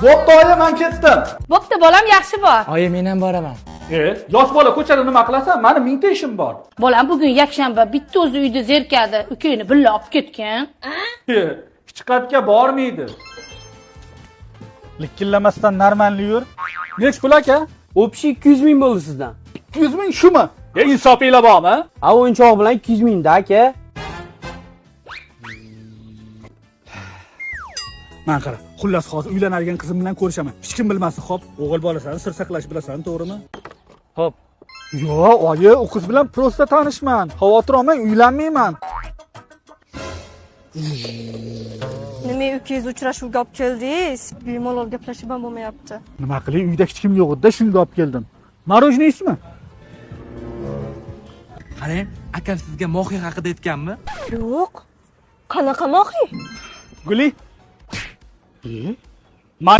Bo'pti oyi, men ketdim. Bo'pti bolam, yaxshi bor. Oyi, men ham boraman. Yosh bola ko'chada nima qilasan? Mani mingta ishim bor. Bolam bugun yakshanba, bitta o'zi uyda zerikadi. Ukangni billa olib ketgan. Hech qayerga bormaydi. Likillamasdan normalni yur. Nech pul aka? O'pishi 200 ming bo'ldi sizdan. 200 ming shumi? Insofinglar bormi? A o'yinchoq bilan 200 ming da aka. Men qara, xullas hozir uylanadigan qizim bilan ko'rishaman. Hech kim bilmasin, xo'p? O'g'il bolasan, sir saqlash bilasan, to'g'rimi? Xo'p. Yo'q, oyi, u qiz bilan prosta tanishman. Xavotir olmang, uylanmayman. Nima ukangiz uchrashuvga olib keldingiz? Bemalol gaplashib ham bo'lmayapti. Nima qilay, uyda hech kim yo'q edi, shunga olib keldim. Мороженое ismi? Qarang, akam sizga mohiy haqida aytganmi? Yo'q. Qanaqa mohiy? Guli. Man